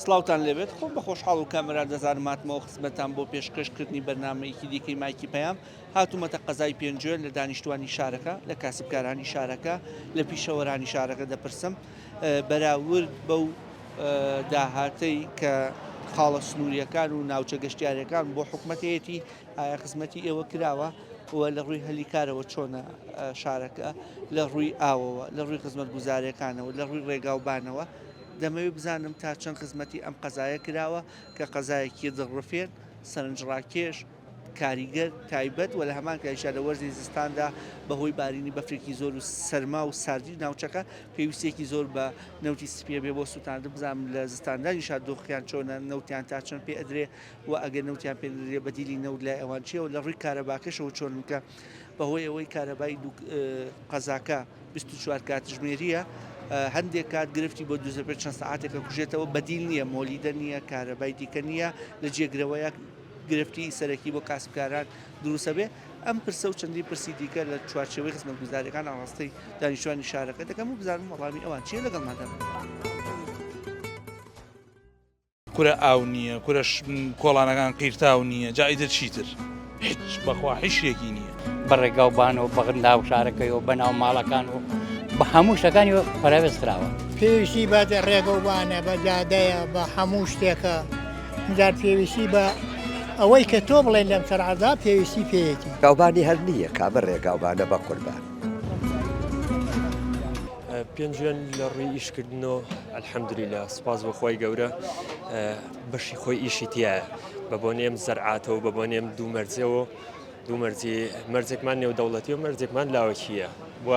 سڵاوتان لێبێت خۆم بە خۆشحاڵ و کامەران دەزانم هاتمەوە خزمەتتان بۆ پێشکەش کردنی بەرنامەیەکی دیکەی مایکی پەیام هاتوومەتە قەزای پێنجوێن لە دانیشتوانی شارەکە لە کاسبکارانی شارەکە لە پیشەوەرانی شارەکە دەپرسم بەراورد بەو داهاتەی کە خاڵە سنووریەکان و ناوچە گەشتیارەکان بۆ حکومەتەیەتی ئایا خزمەتی ئێوە کراوە و لە ڕووی هەلی کارەوە چۆنە شارەکە لە ڕووی ئاوەوە لە ڕووی خزمەتگوزاریەکانەوە لە ڕووی ڕێگاوبانەوە دەمەوێت بزانم تا چەند خزمەتی ئەم قەزایە کراوە کە قەزایەکی دڵڕفێن، سەرنجڕاکێش، کاریگەر، تایبەت و لە هەمان کاتیشدا لە وەرزی زستاندا بەهۆی بارینی بەفرێکی زۆر و سەرما و ساردی ناوچەکە پێویستیەکی زۆر بە نەوتی سپیە بێ بۆ سووتاندن بزانم لە زستاندانیشا دۆخیان چۆنە نەوتیان تا چەند پێ ئەدرێ و ئەگەر نەوتیان پێ نەدرێ بەدیلی نەوت لای ئەوان چییە و لە ڕووی کارەباکەشەوە چۆنن کە بەهۆی ئەوەی کارەبای قەزاکە 24 کاتژمێرییە، هەندێک کات گرفتی بۆ دروست دەبێت چەند سەعاتێک ئەکوژێتەوە، بەدیل نییە، مۆلیدە نییە، کارەبای دیکە نییە، لە جێگرەوەیە گرفتی سەرەکی بۆ کاسبکاران دروستە بێ. ئەم پرسە و چەندین پرسی دیکە لە چوارچێوەی خزمەتگوزارییەکان ئاڕاستەی دانیشتوانی شارەکە دەکەم و بزانم وەڵامی ئەوان چییە لەگەڵماندا بن. کورە ئاو نییە کورە کۆڵانەکان قیرتاو نییە جا ئیتر چیتر هیچ بەخوا هیچ شتێکی نییە. بە ڕێگا و بان و بە ناو شارەکەی و بە ناو ماڵەکان و بە هەموو شتەکانی پەراوێز خراوە. پێویستی بە ڕێگە و بانە بە جادەیە بە هەموو شتێکە جار پێویستی بە ئەوەی کە تۆ بڵێن لەم سەر عەرزا پێویستی پێیەتی. ڕێگاوبانی هەر نییە کامە ڕێگاوبانە بەقوربان. پێنجوێن لە ڕووی ئیشکردنەوە الحمدللە سوپاس بۆ خوای گەورە بەشی خۆی ئیشی تایە بە بۆنێم زەرعاتەوە بە بۆنێم دوو مەرجەوە دوو مەرجی مەرجێکمان نێودەوڵەتی و مەرجێکمان لاوەکیە و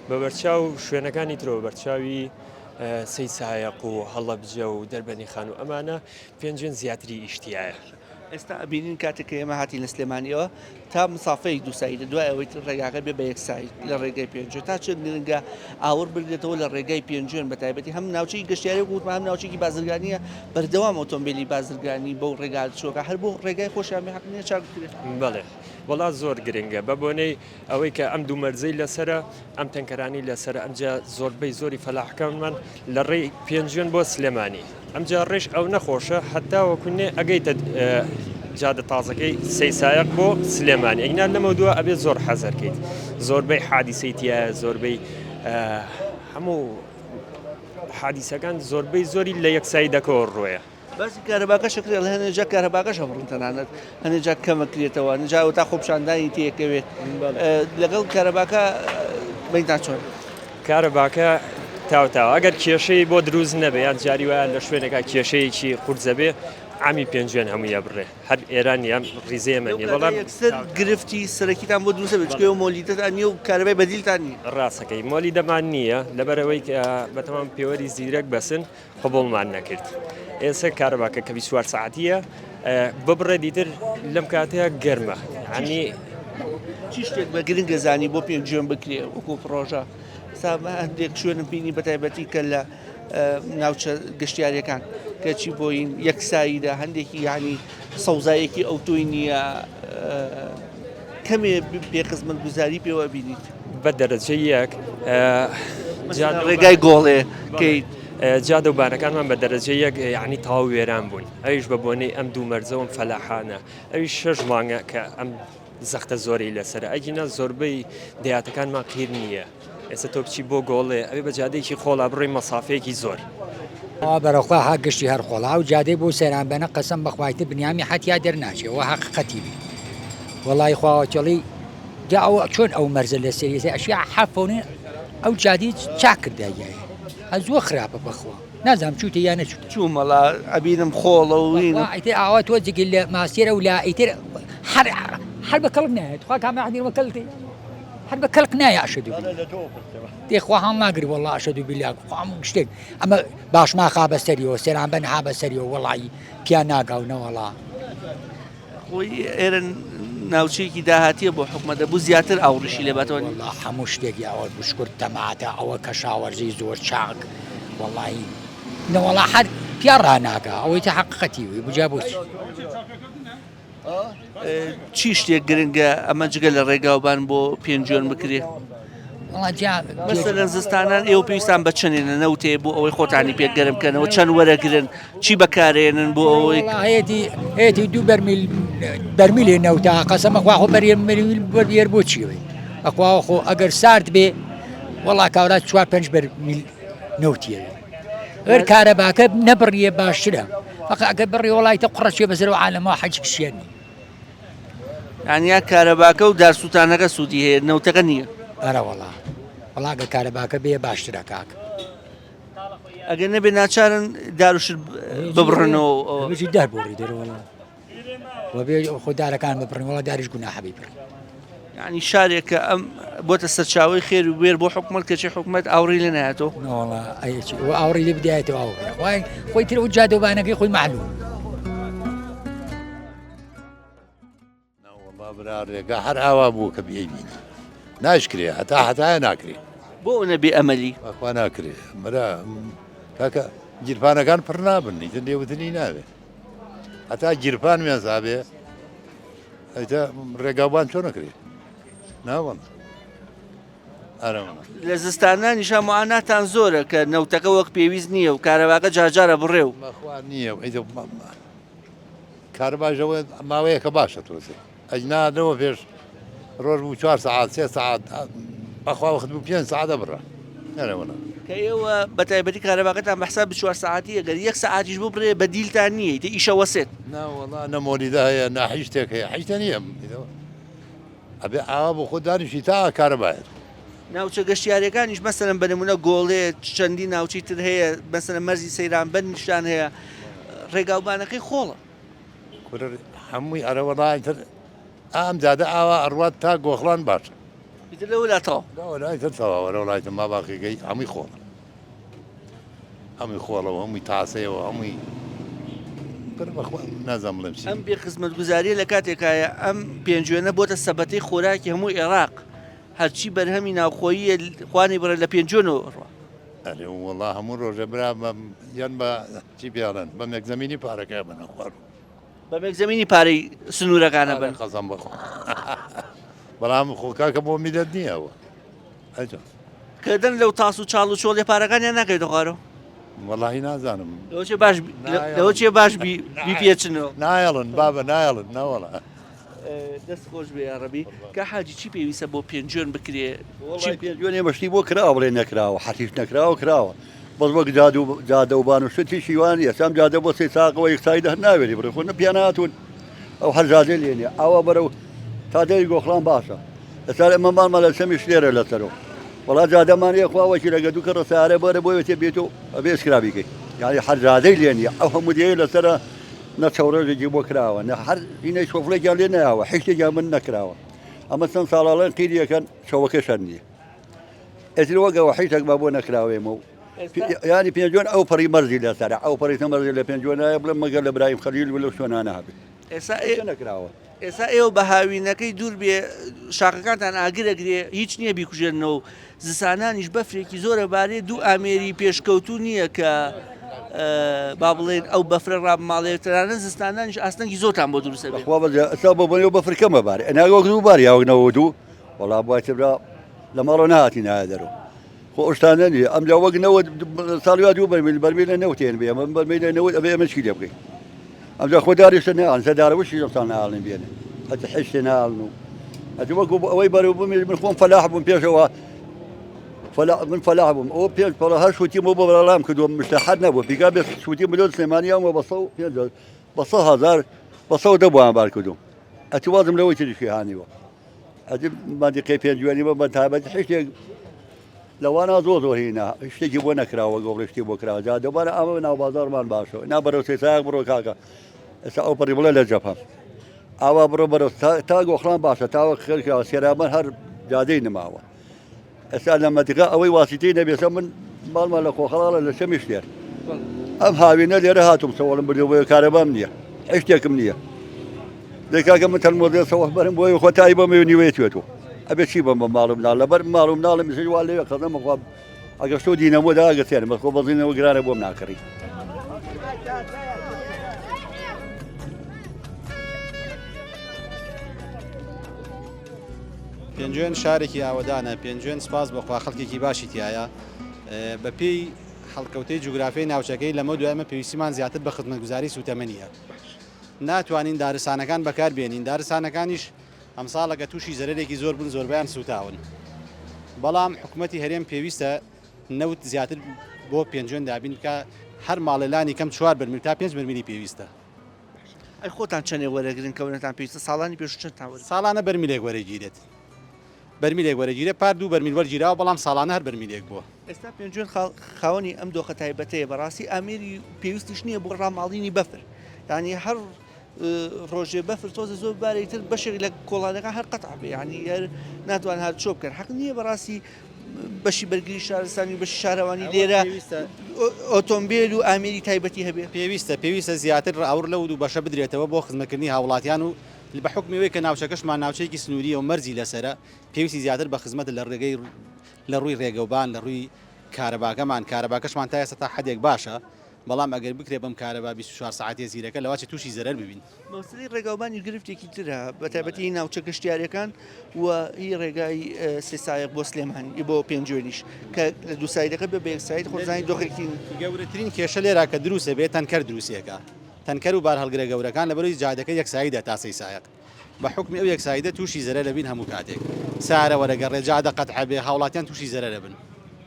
بە بەرچاو شوێنەکانی ترەوە بەرچاوی سەی سایەق و هەڵەبجە و دەربەنی خان و ئەمانە پێنجوێن زیاتری ئیشتیایە. ئێستا ئەبینین کاتێک کە ئێمە هاتین لە سلێمانیەوە تا مسافەیەک دوو ساید دوای ئەوەی تر ڕێگاکە بێ بە یەک ساید لە ڕێگای پێنجوێن تا چەند گرنگە ئاوڕ بدرێتەوە لە ڕێگای پێنجوێن بە تایبەتی هەم ناوچەی گەشتیاری وەکو وتمان هەم ناوچێکی بازرگانیە بەردەوام ئۆتۆمبیلی بازرگانی بەو ڕێگا چۆکە هەر بۆ ڕێگای خۆشیان بێ حەق نییە چاک بکرێت. بەڵێ وەڵا زۆر گرنگە بە بۆنەی ئەوەی کە ئەم دوو مەرجەی لەسەرە ئەم تەنکەرانی لەسەرە ئەمجا زۆربەی زۆری فەلاحەکانمان لە ڕێی پێنجوێن بۆ سلێمانی ئەمجا ڕێش ئەو نەخۆشە هەتا وەکو نێ ئەگەیتە جادە تازەکەی سەی سایەق بۆ سلێمانی ئەگینا لەمە دووە ئەبێت زۆر حەزەرکەیت زۆربەی حادیسەی تایە زۆربەی هەموو حادیسەکان زۆربەی زۆری لە یەکسایی دەکەوە ڕۆیە. باسی کارەباکەش ئەکرێ ئەڵێ هەنێ جار کارەباکەش ئەبڕن تەنانەت هەنێ جار کەم ئەکرێتەوە هەنێ جار ئەوەتا خۆپیشاندانی تێکەوێت لەگەڵ کارەباکە بەینتان چۆن؟ کارەباکە تاوتاوە ئەگەر کێشەی بۆ دروست نەبێ یان جاری وایە لە شوێنێکا کێشەیەکی قورس بێ عامی پێنجوێن هەمووی ئەبڕێ هەر ئێران یان ڕیزەی ئێمە نییە بەڵام یەکسەر گرفتی سەرەکیتان بۆ دروست بێت چونکە ئێوە مۆلیدەتان نییە و کارەبای بەدیلتان نییە ڕاستەکەی مۆلیدەمان نییە لەبەرئەوەی کە بەتەمام پێوەری زیرەک بەسن قبوڵمان نەکرد ئێستا کارەباکە کە 24 ساعتیە ببڕێ دیتر لەم کاتەیە گەرمە عنی چی شتێک بە گرنگە زانی بۆ پێنجوێن بکرێ وەکو پڕۆژە سا هەندێک شوێنم بینی بە تایبەتی کە لە ناوچە گەشتیارەکان کەچی بۆین یەکساییدا هەندێکی یعنی سەوزایەکی ئەوتۆی نییە کەمێ بێ خزمەتگوزاری پێوە بینیت. بە دەرەجە یەک ڕێگای گۆڵێ کەیت. جادە و بانەکانمان بە دەرەجە یەک یعنی تەواو وێران بوون ئەویش بە بۆنەی ئەم دوو مەرجەوەم فەلاحانە ئەویش شەش مانگە کە ئەم زەختە زۆرەی لەسەرە ئەگینا زۆربەی دەیاتەکانمان قیر نییە. ئێستا تۆ بچی بۆ گۆڵێ ئەبێ بە جادەیەکی خۆڵا بڕۆی مەسافەیەکی زۆر. ئەوە بەرەخوا ها گشتی هەر خۆڵە ئەو جادەی بۆ سەیران بەنە قەسەم بەخوای تر بنیامی حەتیا دەرناچێ وە هەقیقەتی بی وەڵی خواوەکێڵی جا ئەوە چۆن ئەو مەرزە لە سەریەتی ئەشیا حەفۆنی ئەو جادی چاک کردایە هە زۆر خراپە بەخوا نازانم چووتە یا نەچووتە چوومەڵا ئەبینم خۆڵە و وینە ئیتر ئاوا تۆ جگە لە ماسیرە و لا ئیتر هەر هەر بە کەڵک نایەت خوا کامە حدیر بە کەڵک هەر بە کەڵک نایە ئەشەدو بیلا دێ خوا هەڵ ناگری وەڵا ئەشەدو بیلا خوا هەموو شتێک ئەمە باشماخا بەسەریەوە سێران ها بەسەریەوە وەڵی پیا ناگاو نەوەڵا. خۆی ئێرە ناوچەیەکی داهاتیە بۆ حکومەت دەبوو زیاتر ئاوڕیشی لێ باتەوە. وەڵا هەموو شتێک یاوە بشکر تەماتە ئەوە کەشاوەرزی زۆر چاک وەڵی نەوەڵا هەر پیا ڕاناگا ئەوەی تە حەقیقەتی وی بجا بۆچی. چی شتێک گرنگە ئەمە جگە لە ڕێگاوبان بۆ پێنجوێن بکرێ؟ مەسەلەن زستانان ئێوە پێویستان بە چەندێنە نەوتێ بۆ ئەوەی خۆتانی پێ گەرم کەنەوە چەند وەرەگرن چی بەکارێنن بۆ ئەوەی هەیەتی هەیەتی دوو بەرمیل بەرمیلێ نەوتە قەسەمە خوا خۆ بەریە مریل بەریەر بۆ چیەوەی ئەخوا خۆ ئەگەر سارد بێ وەڵا کاورا چوار پێنج بەرمیل نەوتیەوێ ئەر کارەباکە نەبڕیە باشترە فەقە ئەگەر بڕی وەڵایتە قڕەچێ بەسەر و عالەمەوە حەج کشیان نیە یانی یا کارەباکە و دارسووتانەکە سوودی هەیە نەوتەکە نییە. ئەرەوەڵا وەڵا گەر کارەباکە بێ باشترە کاک. ئەگەر نەبێ ناچارن دار و شت ببڕنەوە. بژی دار بۆڕی دەرەوەڵا وەبێ خۆ دارەکان ببڕین وەڵا داریش گوناحە بیبڕین. یعنی شارێک کە ئەم بۆتە سەرچاوەی خێر و بێر بۆ حکومەت کەچی حکومەت ئاوڕی لێ نایەتەوە. نەوەڵا ئەی چی و ئاوڕی لێ بدایەتەوە ئاو خۆی خۆی تر ئەو جادەوبانەکەی خۆی مەعلوم. نەوەڵا برا ڕێگا هەر ئاوا بووە کە بیبینی ناشکرێ هەتا هەتایە ناکرێ. بۆ ئەونە بێ ئەمەلی؟ بەخوا ناکرێ برا کاکە گیرفانەکان پڕ نابن ئیتر لێوتنی نابێ هەتا گیرفان وێزابێ ئەیتە ڕێگاوبان چۆن نەکرێ ناوەڵا لە زستانانیشا معاناتان زۆرە کە نەوتەکە وەک پێویست نییە و کارەباکە جارجارە بڕێ و بەخوا نییە کارەباش ئەوە ماوەیەکە باشە تۆزێ ئەجنا لەوە پێش ڕۆژ بوو چوار سەعات سێ سەعات بەخوا وەخت بوو پێنج سەعات ئەبڕا نەرەوەڵا. کە ئێوە بە تایبەتی کارەباکەتان بە حساب چوار سەعاتی ئەگەر یەک سەعاتیش ببڕێ بەدیلتان نییە ئیتر ئیشە وەسێت. نا وەڵا نە مۆلیدە هەیە نە هیچ شتێک هەیە هیچ شتێ نییە ئەبێ ئاوا بۆ خۆت دانیشی تا کارەبایەت. ناوچە گەشتیاریەکانیش مەسەلەن بە نمونە گۆڵێ چەندین ناوچەی تر هەیە مەسەلەن مەرزی سەیران بەندیشتان هەیە ڕێگاوبانەکەی خۆڵە. کورە هەمووی ئەرە وەڵا ئیتر ئەم جادە ئاوا ئەڕوات تا گۆخڵان باشە. ئیتر لەولا تەواو. لەولا ئیتر تەواو ئەرە وەڵا ئیتر ما باقیەکەی هەمووی خۆڵە. هەمووی خۆڵە و هەمووی تاسەیە و هەمووی نازانم بڵێم چی. ئەم بێ خزمەتگوزاریە لە کاتێکایە ئەم پێنجوێنە بۆتە سەبەتەی خۆراکی هەموو ئێراق هەرچی بەرهەمی ناوخۆییە خوانی بڕێ لە پێنجوێنەوە ئەڕوا. ئەرێ وەڵا هەموو ڕۆژێ برا بە یان بە چی پێڵێن بە مێکزەمینی پارەکەی بەنە خوارد. بە مێکزەمینی پارەی سنوورەکانە بن. قەسەم بەخوا بەڵام خۆ کاکە بۆ میلەت نییە ئەوە. کە دەن لەو تاس و چاڵ و چۆڵی پارەکانیان ناکەوێتە خوارەوە. وەڵاهی نازانم. لەوە چێ باش لەوە چێ باش بیپێچنەوە. نایەڵن بابە نایەڵن نەوەڵا. دەست خۆش بێ یاڕەبی. کا حاجی چی پێویستە بۆ پێنجوێن بکرێ؟ چی پێنجوێن ئێمە شتی بۆ کراوە بڵێ نەکراوە حەتیش نەکراوە کراوە بەس وەک جاد و جادە و بان و شت هیچی وان نییە سام جادە بۆ سێ ساقەوە یەکسای دە ناوێری بڕێ خۆ نە پیان هاتوون ئەو هەر جادەی لێ نییە ئاوا بەرەو تا دەری گۆخڵان باشە ئێستا ئێمە ماڵمان لە چەمی شلێرە لەسەرەوە وەڵا جادەمان هەیە خوا وەکی لەگە دوو کەڕە سیارە بەرە بۆ تێ بێت و ئەبێ ئێسکرا بیکەی یعنی هەر جادەی لێ نییە ئەو هەموو دێیە لەسەرە نە چەوڕێژێکی بۆ کراوە نە هەر هینەی شۆفڵێکیان لێ نایەوە حیشتێکیان من نەکراوە ئەمە چەند ساڵاڵێن قیریەکەن چەوەکەش هەر نییە ئێتر وەگەوە حیشێک بە بۆ نەکراوێمە و ینی پێنجۆن ئەو پەڕی مەرزی لەسەرە ئەو پەڕی مەرزی لە پێنجۆنایە بڵێ مەگەر لە برایم خەلیل و لەو شوێنانە هەبێت ئێستا نەکراوە. ئێستا ئێوە بە هاوینەکەی دوور بێ شاخەکانتان ئاگر ئەگرێ هیچ نییە بیکوژێننەوە و زستانانیش بەفرێکی زۆرە بارێ دوو ئامێری پێشکەوتوو نییە کە با بڵێن ئەو بەفرە ڕابماڵێ تەنانەت زستانانیش ئاستەنگی زۆرتان بۆ دروست ئەبێ. بەخوا بەس ئێستا بۆ بۆنەوە بەفر کەمە بارێ ئەنا وەک دوو بار یا وەک 92 وەڵا بوایتر برا لە ماڵەوە نەهاتینایە دەرەوە خۆ ئەو شتانە نییە ئەمجا وەک نەوەد ساڵی وا دوو بەرمیل بەرمیلە نەوتێن بێ ئەمە بەرمیلە نەوت ئەبێ ئێمە چی لێ بکەین ئەمجا خۆ داریشە ناڵن سەر دارە وشی لەم ساڵ ناڵن بێنن هەتە حشتێ ناڵن و هەتە وەکو ئەوەی بەرەو بووم من خۆم فەلاح بووم پێشەوە فەلاح من فەلاح بووم ئەو پێنج پەڵە هەر شووتیم بۆ بەڵام کردووە مشتەحەر نەبوو پیکا بێ شووتی ملۆ سلێمانی ئەمە بە 105 بە 100 هەزار بە 110 بۆیان بار کردووم ئەتی وازم لەوەی تریشی هانیوە ئەدی مەنتیقەی پێنجوێنی بە تایبەت شتێک لەوانە زۆر زۆر هینا شتێکی بۆ نەکراوە گۆڵی شتی بۆ کراوە جا دەبارە ئەمە ناو بازاڕمان باشە نا بەرەو سێسایەک بڕۆ کاکە ئێستا ئەو پەڕی بڵێ لە جەپە ئاوا بڕۆ بەرەو تا گۆخڵان باشە تاوە خێر کراوە سێرامەر هەر جادەی نماوە ئێستا لە مەنتیقە ئەوەی واسیتەی نەبێسە من ماڵمان لە خۆخەڵاڵە لە چەمی شتێر ئەم هاوینە لێرە هاتوم سەوەڵم بردو بۆیە کارەبام نییە هیچ شتێکم نییە دەی کاکە من تەلمۆدێ سەوەڵ بەرم بۆیە خۆ تای بۆ مێو نیوەیە توێتەوە ئەبێ چی بم بە ماڵم مناڵ لەبەر ماڵ و مناڵم میسج وا لەوێ قەزەم بخوا ئەگەر شتۆ دینەمۆ دا ئەگە تێنم بەس خۆ بەزینەوە گرانە بۆم ناکڕی. پێنجوێن شارێکی ئاوەدانە، پێنجوێن سوپاس بۆ خوا خەڵکێکی باشی تیایە، بەپێی هەڵکەوتەی جوگرافیای ناوچەکەی لەمە دوای ئێمە پێویستیمان زیاتر بە خزمەتگوزاری سووتەمەنییە. ناتوانین دارستانەکان بەکار بێنین، دارستانەکانیش ئەمساڵەکە تووشی زەرەرێکی زۆر بوون زۆربەیان سووتاون. بەڵام حکومەتی هەرێم پێویستە نەوت زیاتر بۆ پێنجوێن دابین بکا، هەر ماڵێ لانی کەم چوار بەرمیل تا پێنج بەرمیلی پێویستە. ئەی خۆتان چەندێ وەرەگرن کە وەرەتان پێویستە ساڵانی پێشوو چەندتان وەرگرت؟ ساڵانە بەرمیلێک وەرەگیرێت بەرمیلێک وەرەگیرێت پار دوو بەرمیل وەرگیراوە بەڵام ساڵانە هەر بەرمیلێک بووە. ئێستا پێنجوێن خاوەنی ئەم دۆخە تایبەتەیە بەڕاستی ئامێری پێویستیش نییە بۆ ڕاماڵینی بەفر یانی هەر ڕۆژێ بەفر تۆزە زۆر بارەی تر بەشێک لە کۆڵانەکان هەر قەتع بێ یانی هەر ناتوان هات چۆ بکەن حەق نییە بەڕاستی بەشی بەرگری شارستانی و بەشی شارەوانی لێرە ئۆتۆمبیل و ئامێری تایبەتی هەبێ. پێویستە پێویستە زیاتر ئاوڕ لەو دوو بەشە بدرێتەوە بۆ خزمەتکردنی هاوڵاتیان و بە حوکمی ئەوەی کە ناوچەکەشمان ناوچەیەکی سنوورییە و مەرجی لەسەرە پێویستی زیاتر بە خزمەتە لە ڕێگەی لە ڕووی ڕێگەوبان لە ڕووی کارەباکەمان کارەباکەشمان تا ئێستا تا حەدێک باشە بەڵام ئەگەر بکرێت بەم کارەبا 24 سەعاتیە زیرەکە لەواچێت تووشی زەرەر ببین. مەسەلەی ڕێگاوبانی گرفتێکی ترە بەتایبەتی ناوچە گەشتیارەکان و هی ڕێگای سێ سایەق بۆ سلێمانی بۆ پێنجوێنیش کە لە دوو سایدەکە بێ بە یەک ساید خۆزانی دۆخێکی گەورەترین کێشە لێرە کە دروستە بێت تەنکەر دروستێکە تەنکەر و بارهەڵگرە گەورەکان لەبەرەوەی جادەکە یەک سایدە تا سێ سایەق بە حوکمی ئەو یەک سایدە تووشی زەرەر ئەبین هەموو کاتێک سارە وەرەگەڕێ جادە قەتع بێ هاوڵاتیان تووشی زەرەر ئەبن.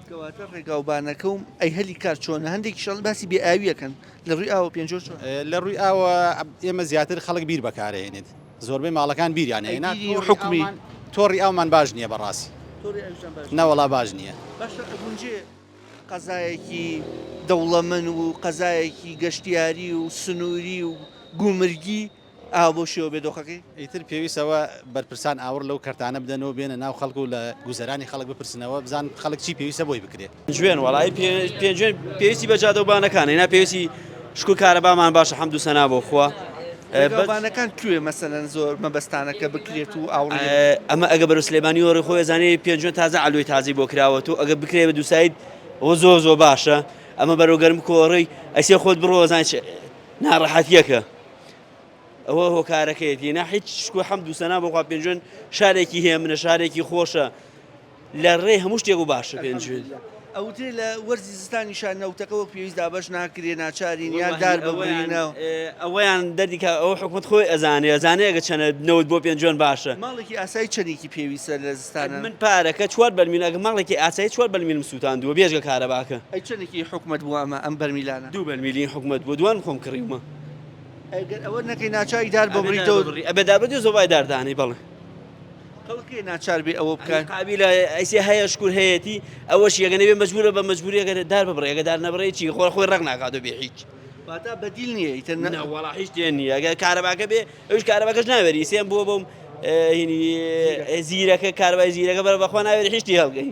کەواتە ڕێگاوبانەکە و ئەی هەلی کار چۆنە هەندێکیش ئەڵێن باسی بێ ئاویەکەن لە ڕووی ئاوە پێنجۆر چۆنە؟ لە ڕووی ئاوە ئێمە زیاتر خەڵک بیر بەکارەهێنێت زۆربەی ماڵەکان بیریان هەیە نا بیری حکومی تۆڕی ئاومان باش نییە بەڕاستی تۆڕی ئاویشتان باش نەوەڵا باش نییە. باشە ئەگونجێ قەزایەکی دەوڵەمەند و قەزایەکی گەشتیاری و سنووری و گومرگی ئاوا بەو شێوە بێ دۆخەکەی؟ ئیتر پێویستەوە بەرپرسان ئاوڕ لەو کەرتانە بدەنەوە بێنە ناو خەڵک و لە گوزەرانی خەڵک بپرسنەوە بزان خەڵک چی پێویستە بۆی بکرێ. پێنجوێن وەڵایی پێنجوێن پێویستی بە جادە و بانەکانە نا پێویستی شکور کارەبامان باشە حەمد و سەنا بۆ خوا ڕێگاوبانەکان کوێ مەسەلەن زۆر مەبەستانە کە بکرێت و ئاوڕی ئەمە ئەگە بەرەو سلێمانی وەڕی خۆی زانێ پێنجوێن تازە عەلوەی تازەی بۆ کراوە تۆ ئەگە بکرێ بە دووساید ئەوە زۆر زۆر باشە ئەمە بەرەو گەرم کۆڕی ئەسێ خۆت بڕۆ زان ناڕەحەتیەکە ئەوە هۆکارەکەیەتی نا هیچ شکۆ حەمد و سەنا بۆ خوا پێنجوێن شارێکی هێمنە شارێکی خۆشە لە ڕێی هەموو شتێک و باشە پێنجوێن. ئەوترێ لە وەرزی زستانیشا نەوتەکە وەک پێویست دابەش ناکرێ ناچارین یان دار ببڕینەوە. ئەوەیان دەردی کە ئەوە حکومەت خۆی ئەزانێ ئەزانێ ئەگە چەنە نەوت بۆ پێنجوێن باشە. ماڵێکی ئاسایی چەندێکی پێویستە لە زستانان؟ من پارەکە چوار بەرمیل ئەگە ماڵێکی ئاسایی چوار بەرمیلم سووتاندووە بێجگە کارەباکە. ئەی چەندێکی حکومەت بووە ئەمە ئەم بەرمیلانە؟ دوو بەرمیلی حکومەت بووە دوان خۆم کڕیومە. ئەگەر ئەوە نەکەی ناچاری دار ببڕیتەوە. ئەبێ دار ببڕیتەوە زۆبای دار دانێی بەڵێ. خەڵک کێ ناچار بێ ئەوە بکات؟ قابیلە ئەیسێ هەیە شکور هەیەتی ئەوەش یەگە نەبێ مەجبورە بە مەجبوری ئەگەر دار ببڕێ ئەگەر دار نەبڕێ چی خۆ خۆی ڕەق ناکاتەوە بێ هیچ. واتا بەدیل نییە ئیتر نە وەڵا هیچ تێ نییە ئەگەر کارەباکە بێ ئەویش کارەباکەش ناوێری سێم بووە بۆم هینی زیرەکە کارەبای زیرەکە بەرە بەخوا ناوێری هیچ تی هەڵگەی.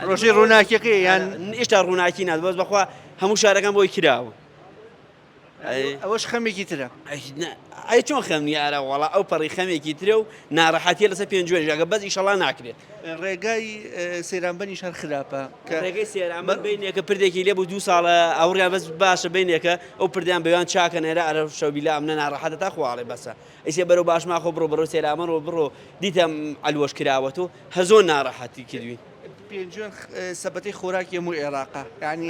ڕۆژەی ڕووناکیەکەی یان ئێشتا ڕووناکی نات بەس بەخوا هەموو شارەکان بۆی کراوە. ئەوەش خەمێکی ترە. ئەی چۆن خەم نییە ئارا وەڵا ئەو پەڕی خەمێکی ترە و ناڕەحەتیە لەسەر پێنجوێنیش ئەگە بەس ئیشەڵا ناکرێت. ڕێگای سەیرانبەنیش هەر خراپە کە ڕێگەی سەیرانبەن بینێکە پردێکی لێ بوو دوو ساڵە ئاوڕیان بەس باشە بینێکە ئەو پردیان بەوان چاکە نێرە ئەرە شەوبیلا ئەمنە ناڕەحەتە تا خواڵێ بەسە ئیسێ بەرەو باشماخۆ بڕۆ بەرەو سەیرامەن و بڕۆ دیتە عەلوەش کراوەتۆ هەزۆ ناڕەحەتی کردوین. پێنجوێن سەبەتەی خۆراکی هەموو عێراقە یعنی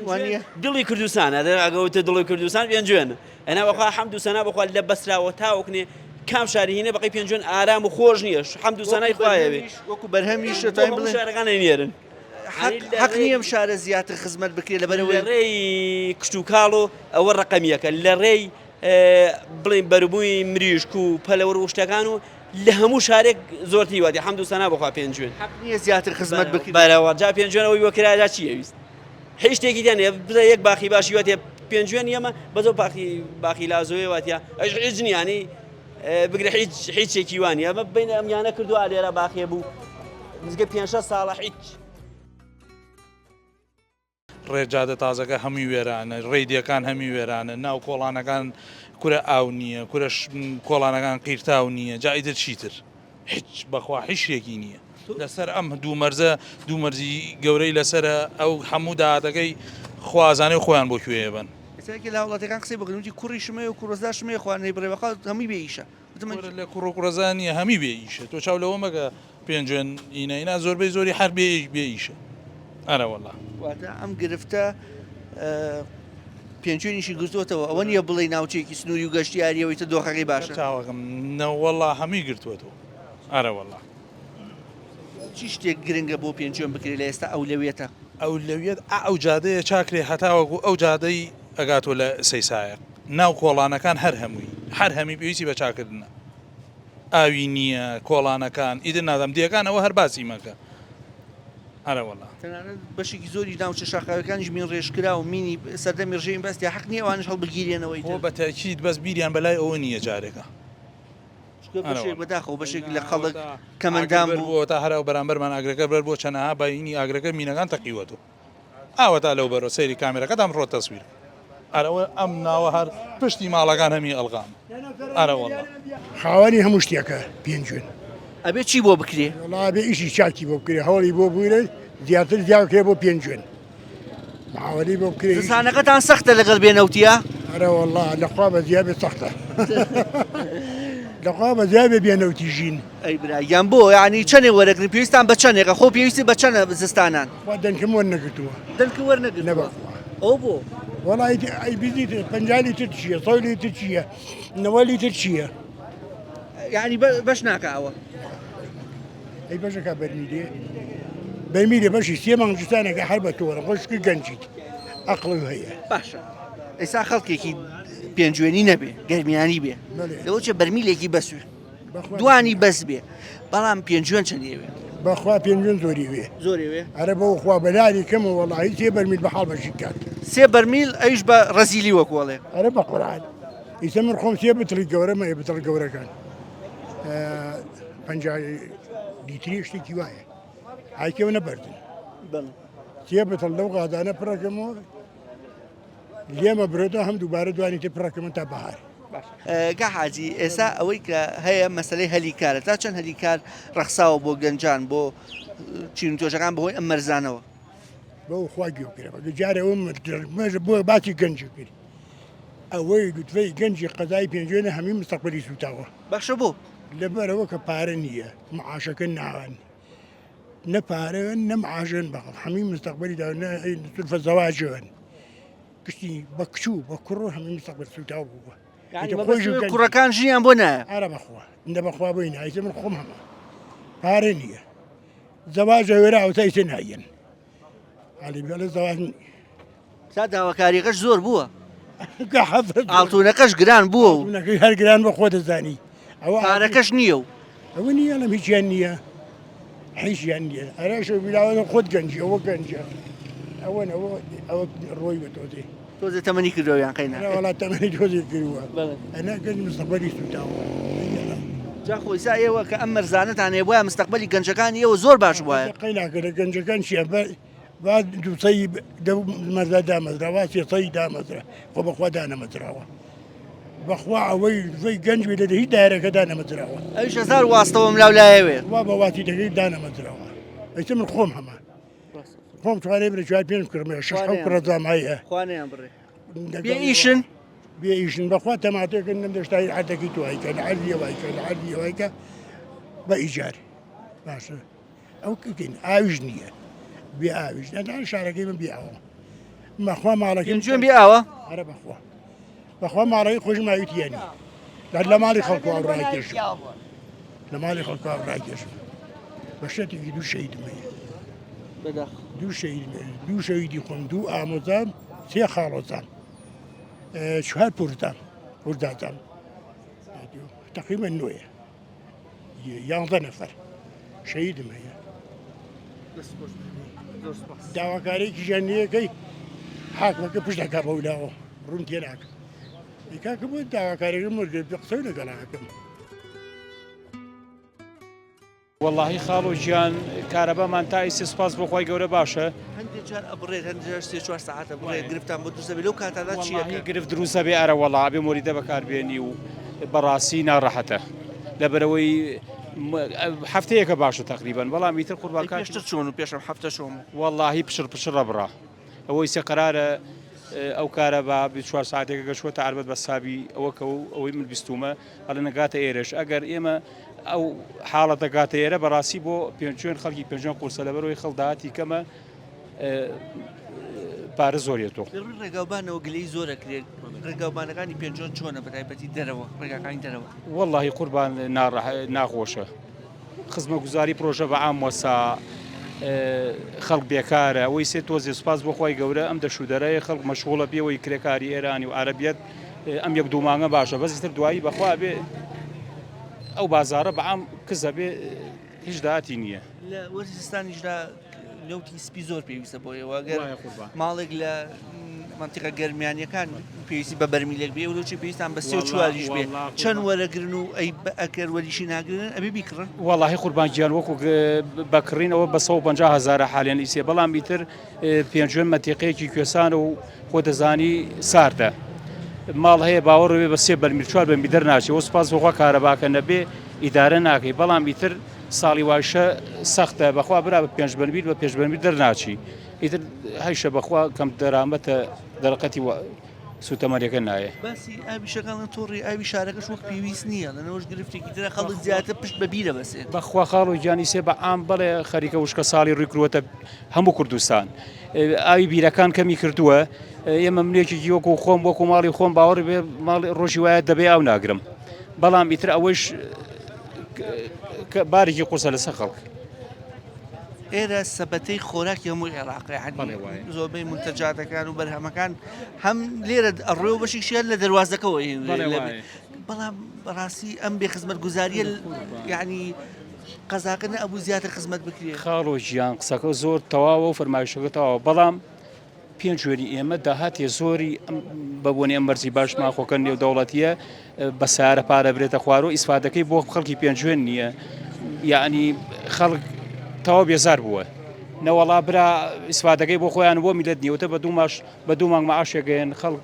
وانە دڵی کوردستانە ئەگەوتە دڵی کوردستان پێنجوێن ئەنا بەخوا حەمد و سەنا بەخوا لە بەسراوە تاوەکنێ کام شاری هینە بەقی پێنجوێن ئارام و خۆش نییە حەمد و سەنای خوایەوێ وەکو بەرهەمیش بڵێ شارەکان نێرن حەق نییە ئەم شارە زیاتر خزمەت بکرێت لەبەرەوەی ڕێی کشتوکاڵ و ئەوە ڕقەمیەکە لە ڕێی بڵین بەربووی مریشک و پەلەوەر و شتەکان و لە هەموو شارێک زۆرتری وادی حەمد و سەنا بۆ خوا پێنجوێن. حەق نییە زیاتر خزمەت بکرێت. بەرەوە جا پێنجوێن ئەوەی بۆ کرا جا چی ئەویست هیچ شتێکی تیا نییە بزە یەک باخی باشی واتە پێنجوێن ئێمە بەس ئەو باخی باخی لازۆیە واتە ئەش هیچ نییە ینی بگرە هیچ هیچێکی وان نییە ئەمە بین ئەم یانە کردووە لێرە باخێ بوو نزیکە پێنج شەش ساڵە هیچ. ڕێ جادە تازەکە هەمووی وێرانە ڕێی دێکان هەمی وێرانە ناو کۆڵانەکان کورە ئاو نییە کورە کۆڵانەکان قیرتاو نییە جا ئیتر چیتر هیچ بەخوا هیچ شتێکی نییە لەسەر ئەم دوو مەرزە دوو مەرزی گەورەی لەسرە ئەو هەموو داهاتەکەی خوازانەی خۆیان بۆ کوێ بن ئێستا یەکێ لە هاوڵاتیەکان قسەی بۆ کردم وتی کوڕیشم هەیە و کوڕەزاشم هەیە خوا نەیبڕێ بەخوا هەمووی بێ ئیشە وتم لە کوڕ و کوڕەزا نییە هەمی بێ ئیشە تۆ چاو لەوە مەکە. پێنجوێن ئینە ئینا زۆربەی زۆری هەر بێ ئیش بێ ئیشە ئەرە وەڵا. واتە ئەم گرفتە پێنجوێنیشی گرتووەتەوە ئەوە نییە بڵێی ناوچەیەکی سنووری و گەشتیاریەوە ئیتر دۆخەکەی باشە. چاوەکەم نەوەڵا هەمووی گرتووەتەوە ئەرە وەڵا. چی شتێک گرنگە بۆ پێنجوێن بکرێت لە ئێستا ئەولەویەتە؟ ئەولەویەت ئا ئەو جادەیە چاکرێ هەتاوەکو ئەو جادەی ئەگاتۆ لە سەیسایەق ناو کۆڵانەکان هەر هەمووی هەر هەمی پێویستی بە چاکردنە ئاوی نییە کۆڵانەکان ئیتر نازانم دێکان ئەوە هەر باسی مەکە ئەرەوەڵا. تەنانەت بەشێکی زۆری ناوچە شاخاویەکانیش مین ڕێژکراو مینی سەردەمی ڕژێمی بەعس تیا حەق نییە ئەوانیش هەڵبگیرێنەوە خۆ ئیتر. بە تەئکید بەس بیریان بەلای ئەوە نییە جارێکە. چونکە بەشێک بەداخەوە بەشێک لە خەڵک کەمەندام بوو. تا هەر بەرامبەرمان ئاگرەکە بەر بۆ چەنەها بینی ئاگرەکە مینەکان تەقیوەتەوە ئاوەتا لەو بەرۆ سەیری کامێرەکەتان ڕۆ تەسویر ئەرەوە ئەم ناوە هەر پشتی ماڵەکان هەمی ئەلغام ئەرە وەڵا. خاوەنی هەموو شتێکە پێنجوێن. ئەبێ چی بۆ بکرێ؟ وەڵا ئەبێ ئیشی چاکی بۆ بکرێ هەوڵی بۆ بگرێ زیاتر زیاد بکرێ بۆ پێنجوێن. معاوەنەی بۆ بکرێ. زستانەکەتان سەختە لەگەڵ بێ نەوتیە؟ ئەرە وەڵا لەخوا بەزیا بێ سەختە. لەخوا بەزیا بێ بێ نەوتی ژین. ئەی برا گیان بۆ یعنی چەنێ وەرەگرن پێویستان بە چەنێکە خۆ پێویستی بە چەنە زستانان؟ خوا دەنکم وەرنەگرتووە. دەنکم وەرنەگرتووە؟ نەبەخوا. ئەوە بۆ؟ وەڵا ئەی 20 لیتر 50 لیتر چییە 100 لیتر چییە 90 لیتر چییە؟ یعنی بەش ناکا ئەوە. ئەی بەشەکە بەرمیلێ بەرمیلێ بەشی سێ مانگ جوتانێکە هەر بە تۆرە خۆشکی گەنجیت ئەقڵ هەیە باشە ئێستا خەڵکێکی پێنجوێنی نەبێ گەرمیانی بێ لەوە چێ بەرمیلێکی بەسوێ دوانی بەس بێ بەڵام پێنجوێن چەندێوێ بەخوا پێنجوێن زۆری وێ زۆری وێ ئەرە بۆ خوا بەلاری کەمە وەڵی سێ بەرمیل بە حاڵ بەشی کات سێ بەرمیل ئەویش بە ڕەزیلی وەکۆڵێ ئەرە بە قورعان ئیسە من خۆم سێ بتڵی گەورەمە بتڵ گەورەکان 50 لیتری شتێکی وایە ئایکەوە نەبەردن تێ بتڵ لەو غازانە پڕەکەمەوە لێمە برێتەوە هەم دووبارە دوانی تر پڕەکەمە تا بەهار. کا حاجی ئێستا ئەوەی کە هەیە مەسلەی هەلی کارە تا چەند هەلی کار ڕەخساوە بۆ گەنجان بۆ چین و توێژەکان بەهۆی ئەم مەرزانەوە؟ بەو خوا گوێ بگرە جارێ ئەوە بۆ باسی گەنجی کرد ئەوەی لوتفەی گەنجی قەزای پێنجوێنە هەمی مستەقبلی سوتاوە. باشە بۆ؟ لەبەرئەوە کە پارە نییە معاشەکە ناوەن نە پارەن نە معاشن بە هەمی مستەقبلی دا نە سولفە زەواجن گشتی بە کچ و بە کوڕ و هەمی مستەقبل سوتاو بووە کوڕەکان ژیان بۆ نایە ئارە بەخوا نە بەخوا بۆی نایتە من خۆم هەمە پارە نییە زەواجە وێرا ئەوتای تێ نایەن علی بێڵێ زەواج تا داواکاریەکەش زۆر بووە ئاڵتونەکەش گران بووە و هەر گران بە خۆ دەزانی ئەوە پارەکەش نییە و ئەوە نییە لەم هیچیان نییە هیچیان نییە ئەرێش ویلاوە خۆت گەنجی ئەوە گەنجە ئەوە ئەوە ئەوە ڕۆی بە تۆزێ تۆزێ تەمەنی کردەوە یان قەینا وەڵا تەمەنی تۆزێ کردووە ئەنا گەنج مستەقبەلی سووتاوە جا خۆ ئیسا ئێوە کە ئەم مەرزانەتان هەیە بۆیە مستەقبەلی گەنجەکانی ئێوە زۆر باش وایە قەیناکە لە گەنجەکان چیە با دووسەی دە مەرزا دامەزرا وا سێسەی دامەزرا خۆ بەخوا دانەمەزراوە بەخوا ئەوەی ڤەی گەنج بێ لە هیچ دایرەکە دانەمەزراوە ئەویش هەزار واستەوە ملاو لایەوێ وا بە واتیدەکەی دانەمەزراوە ئیتر من خۆم هەمە خۆم توانێ برێ چوار پێنج کوڕم هەیە شەش حەوت کوڕە زام هەیە خوانیان بڕێ بێ ئیشن بێ ئیشن بەخوا تەماتەکەن نەم دەشتای عەردەکەی تو هایکە لە عەردی وایکە لە عەردی وایکە بە ئیجار باشە ئەو کەین ئاویش نییە بێ ئاویش نەدان شارەکەی من بێ ئاوە مەخوا ماڵەکەی جوێن بێ ئاوە ئەرە بەخوا بەخوا ماڵەکەی خۆشم ئاوی تیانی لە لە ماڵی خەڵکو ئاو ڕاکێشم لە ماڵی خەڵکو ئاو ڕاکێشم بە شەرتێکی دوو شەهیدم هەیە دوو شەهیدم هەیە دوو شەهیدی خۆم دوو ئامۆزام سێ خاڵۆزام چوار پوردام پوردادام تقریبا نۆیە یانزە نەفەر شەهیدم هەیە داواکارێکیشیان نییەکەی حاکمەکە پشت دەکا بەولاوە ڕوون تێناکە کاکە بۆ داواکارێک مردێت قسەی لەگەڵاکەم وەڵاهی خاڵۆ گیان کارەبامان تا ئیسێ سوپاس بۆ خوای گەورە باشە. هەندێک جار ئەبڕێت هەندێک جار سێ چوار سەعات ئەبڕێت گرفتان بۆ دروست ئەبێت لەو کاتانە چی ئەکەن؟ وەڵاهی گرفت دروست ئەبێ ئەرە وەڵا ئەبێ مۆلیدە بەکار بێنی و بەڕاستی ناڕەحەتە لەبەرئەوەی هەفتەیەکە باشە تەقریبەن بەڵام ئیتر قوربان کاتی پێشتر چۆن و پێش ئەم هەفتە چۆن بوو؟ وەڵاهی پشڕ پشڕ ئەبڕا ئەوەی سێ قەرارە ئەو کارەبا 24 ساعتێکە گەشوەتە عەربەت بە سابی ئەوە کە و ئەوەی من بیستومە ئەڵێ نەگاتە ئێرەش ئەگەر ئێمە ئەو حاڵەتە گاتە ئێرە بەڕاستی بۆ پێنجوێن خەڵکی پێنجوێن قورسە لەبەرەوەی خەڵ داهاتی کەمە پارە زۆریە تۆ. لە ڕووی ڕێگاوبانەوە گلەیی زۆر ئەکرێت، ڕێگاوبانەکانی پێنجوێن چۆنە بەتایبەتی دەرەوە، ڕێگاکانی دەرەوە؟ وەڵاهی قوربان ناخۆشە خزمەگوزاری پرۆژە بە عام وەسا خەڵک بێکارە ئەوەی سێ تۆزێ سوپاس بۆ خوای گەورە ئەم دەش و دەرەیە خەڵک مەشغوڵە پێوەی کرێکاری ئێرانی و عەرەبیەت ئەم یەک دوو مانگە باشە بەس تر دوایی بەخوا بێ ئەو بازارە بە عام کزە بێ هیچ داهاتی نییە. لە وەرزی زستانیشدا نەوتی سپی زۆر پێویستە بۆ ئێوە گەر ماڵێک لە منتیقە گەرمیانیەکان پێویستی بە بەرمیلێک بێ لۆچی پێویستان بە سێ چواریش بێ چەند وەرەگرن و ئەی ئەگەر وەریشی ناگرن ئەبێ بیکڕن وەڵاهی قوربان گیان وەکو بەکڕینەوە بە 150 هزارە حالێن ئیسێ بەڵام ئیتر پێنجوێن مەتیقەیەکی کوێسانە و خۆ دەزانی ساردە ماڵ هەیە باوەڕ بێ بە سێ بەرمیل چوار بەرمیل دەرناچێ وە سوپاس بۆخوا کارەباکە نەبێ ئیدارە ناکەی بەڵام ئیتر ساڵی وایشە سەختە بەخوا برا بە پێنج بەرمیل بە پێنج بەرمیل دەرناچی ئیتر هەیشە بەخوا کەم دەرامەتە دەرەقەتی سوتەمەنیەکە نایە. باسی ئاوی شەکان تۆڕی ئاوی شارەکەش وەک پێویست نییە لەنەوەش گرفتێکی ترە خەڵک زیاتر پشت بە بیرە بەسێت. بەخوا خاڵۆ گیانی سێ بە عام بەڵێ خەریکە وشکە ساڵی ڕووی کردووەتە هەموو کوردستان ئاوی بیرەکان کەمی کردووە ئێمە منێکێکی وەکو خۆم وەکو ماڵی خۆم باوەڕی بێ ماڵی ڕۆژی وایە دەبێ ئاو ناگرم بەڵام ئیتر ئەوەیش بارێکی قورسە لەسەر خەڵک. ئێرە سەبەتەی خۆراکی هەموو عێراقە یعنی زۆربەی منتەجاتەکان و بەرهەمەکان هەم لێرە ئەڕۆ و بەشێکیان لە دەواازەکەەوە بەڵام بەڕاستی ئەم بێ خزمەت گوزاریە یعنی قەزاکە نە ئەبوو زیاتر خزمەت بکرێت خاڵۆ گیان قسەکە زۆر تەواوە و فەرمایشەکە تەواوە بەڵام پێنجوێنی ئێمە داهاتێ زۆری بە بۆنی ئەم مەرجی باش ماخۆکە نێودەوڵەتیە بە سارە پارە برێتە خوارەوە ئیسفادەکەی بۆ خەڵکی پێنجوێن نییە یعنی خەڵک تەواو بێزار بووە نەوەڵا برا ئیسفادەکەی بۆ خۆیان بۆ میلەت نیوتە بە دوو ماش بە دوو مانگ معاشێگەیەن خەڵک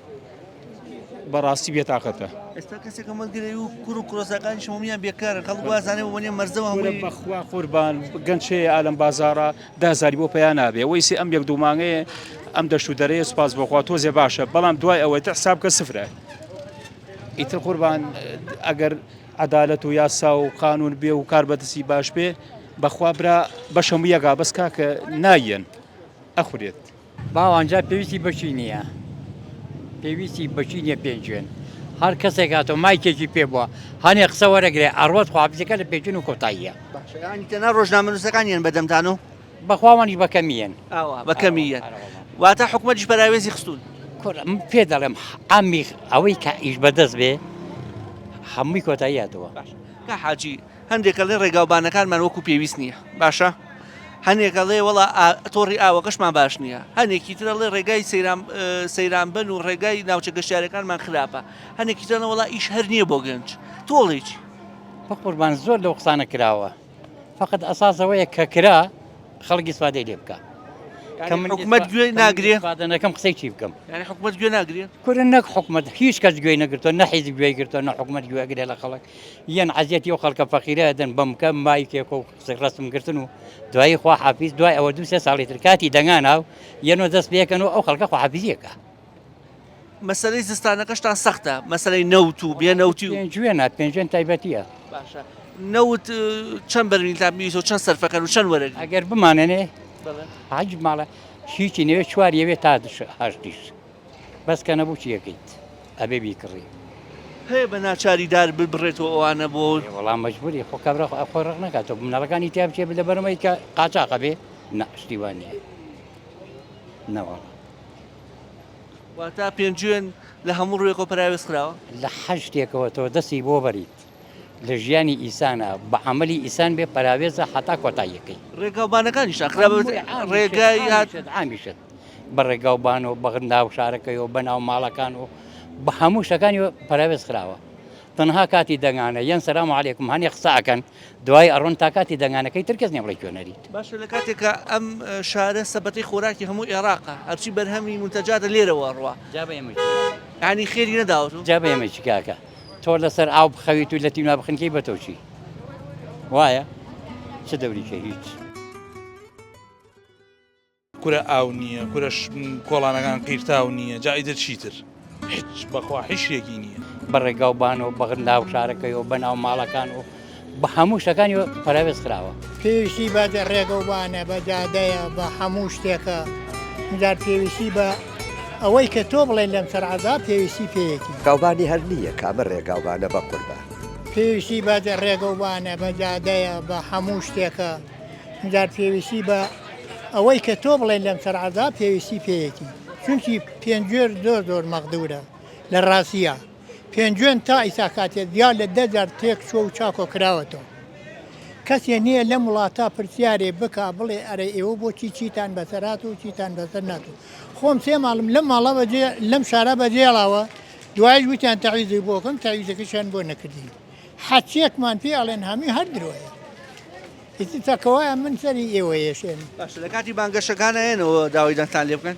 بەڕاستی بێتاقەتە. ئێستا کەسێک ئەمە گرەی و کوڕ و کوڕەزاکانیش هەموویان بێکارن خەڵک وازانێ بۆ نیە مەرزەوە کورە هەمووی بەخوا قوربان گەنج هەیە ئالەم بازاڕە دازاری بۆ پەیا نابێ وەیسی ئەم یەک دوو مانگەیە ئەم دەشت و دەرەیە سوپاس بۆ خوا تۆزێ باشە بەڵام دوای ئەوەی تر حساب کە سفرە ئیتر قوربان ئەگەر عەدالەت و یاسا و قانون بێ و کار بەدەستی باش بێ بەخوا برا بەشەم یەکا بەس کاکە نایەن ئەخورێت. باوان جا پێویستی بەچی نییە پێویستی بەچی نییە پێنجوێن هەر کەسێک هاتۆ مایکێکی پێ بووە هەنێ قسە وەرەگرێ ئەڕوات خواحافیزەکە لە پێنجوێن و کۆتاییە. باشە یانی تەنها ڕۆژنامەنووسەکان یەن بەدەمتان و؟ بەخوا وانیش بە کەمییەن. ئاوا بە کەمییەن واتە حکومەتیش پەراوێزی خستوون. کورە من پێ دەڵێم عامی ئەوەی کە ئیش بەدەست بێ هەمووی کۆتایی هاتووە. باشە کا حاجی هەندێک ئەڵێ ڕێگاوبانەکانمان وەکو پێویست نییە باشە هەنێک ئەڵێ وەڵا تۆڕی ئاوەکەشمان باش نییە هەنێکی تر ئەڵێ ڕێگای سەیران سەیرانبەن و ڕێگای ناوچە گەشتیارەکانمان خراپە هەنێکی تر ئەڵێ وەڵا ئیش هەر نییە بۆ گەنج تۆ ئەڵێی چی؟ بەقوربان زۆر لەو قسانە کراوە فقط ئەساس ئەوەیە کە کرا خەڵک ئیسفادەی لێ بکا کە من حکومەت گوێ ناگرێ ئیسفادە نەکەم قسەی چی بکەم یعنی حکومەت گوێ ناگرێ کورە نەک حکومەت هیچ کەس گوێی نەگرتووە نە حیزب گوێی گرتووە نە حکومەت گوێ ئەگرێ لە خەڵک یەن عەزیەتی ئەو خەڵکە فەقیرە ئەدەن بەم کە مایکێک و قسەی ڕەسم گرتن و دوایی خوا حافیز دوای ئەوە دوو سێ ساڵی تر کاتی دەنگانە و یەنۆ دەست پێکەن و ئەو خەڵکە خوا حافیزیەکە. مەسەلەی زستانەکەشتان سەختە مەسەلەی نەوت و بێ نەوتی و. پێنجوێنە پێنجوێن تایبەتیە. باشە نەوت چەند بەرمیلتان پێویستە و چەند سەرفەکەن و چەند وەرەگرن؟ ئەگەر بمانەنێ حەج ماڵە هیچی نەوێ چوار یەوێ تا هەشتیش. بەس کە نەبوو چی ئەکەیت ئەبێ بیکڕی. هەیە بە ناچاری دار ببڕێتەوە ئەوانە بۆ. وەڵا مەجبوری خۆ کابرا خۆی ڕق نەکاتەوە مناڵەکانی تیا بچێ لەبەرەوەی کە قاچاقە بێ نا شتی وا نییە نەوەڵا. واتە پێنجوێن لە هەموو ڕووێکەوە پەراوێز خراوە؟ لە هەر شتێکەوە تۆ دەستی بۆ بەریت لە ژیانی ئیسانا بە عەمەلی ئیسان بێ پەراوێزە هەتا کۆتاییەکەی. ڕێگاوبانەکانیشتان خراپە ڕێگای هات. عامیشت بە ڕێگاوبان و بە ناو شارەکەی و بە ناو ماڵەکان و بە هەموو شتەکانی پەراوێز خراوە تەنها کاتی دەنگانە یەن سەلام عەلەیکم هەنێ قسە ئەکەن دوای ئەڕۆن تا کاتی دەنگانەکەی تر کەس نیە بڵێ کوێ نەریت. باشە لە کاتێکا ئەم شارە سەبەتەی خۆراکی هەموو ئێراقە هەرچی بەرهەمی مونتەجاتە لێرەوە ئەڕوا جا بە ئێمە چی؟ یانی خێری نەداوەتەوە؟ جا بە ئێمە چی کاکە تۆ لەسەر ئاو بخەویت و لە تینا بخنکێی بە تۆ چی؟ وایە؟ چ دەوریکە هیچ. کورە ئاو نییە کورە کۆڵانەکان قیرتاو نییە جا ئیتر چیتر هیچ بەخوا هیچ شتێکی نییە. بە ڕێگاو بان و بە ناو شارەکەی و بە ناو ماڵەکان و بە هەموو شتەکانی پەراوێز خراوە. پێویستی بە ڕێگەوبانە، بە جادەیە، بە هەموو شتێکە، جار پێویستی بە ئەوەی کە تۆ بڵێن لەم سەر عەزاب پێویستی پێیەتی. ڕێگاوبانی هەر نییە کامە ڕێگاوبانە بەقوربان. پێویستی بە ڕێگەوبانە، بە جادەیە، بە هەموو شتێکە، جار پێویستی بە ئەوەی کە تۆ بڵێن لەم سەر عەزاب پێویستی پێیەتی، چونکی پێنجوێر زۆر زۆر مەغدورە لە ڕاستیا. پێنجوێن تا ئیسا کاتێ زیاد لە دە جار تێک چووە و چاکۆ کراوەتەوە. کەسێ نییە لەم وڵاتە پرسیارێ بکا بڵێ ئەرێ ئێوە بۆچی چیتان بەسەر هات و چیتان بەسەر نات و خۆم سێ ماڵم لەم ماڵە بەجێ لەم شارە بەجێڵاوە دوایش وتیان تەعویزی بۆ کەم تەعویزەکەشیان بۆ نەکردین حەچیەکمان پێ ئەڵێن هەمووی هەر درۆیە ئیتر تەکەوایە من سەری ئێوە یەشێنم. باشە لە کاتی بانگەشەکان ئەیەنەوە داوای دەنگتان لێ بکەن؟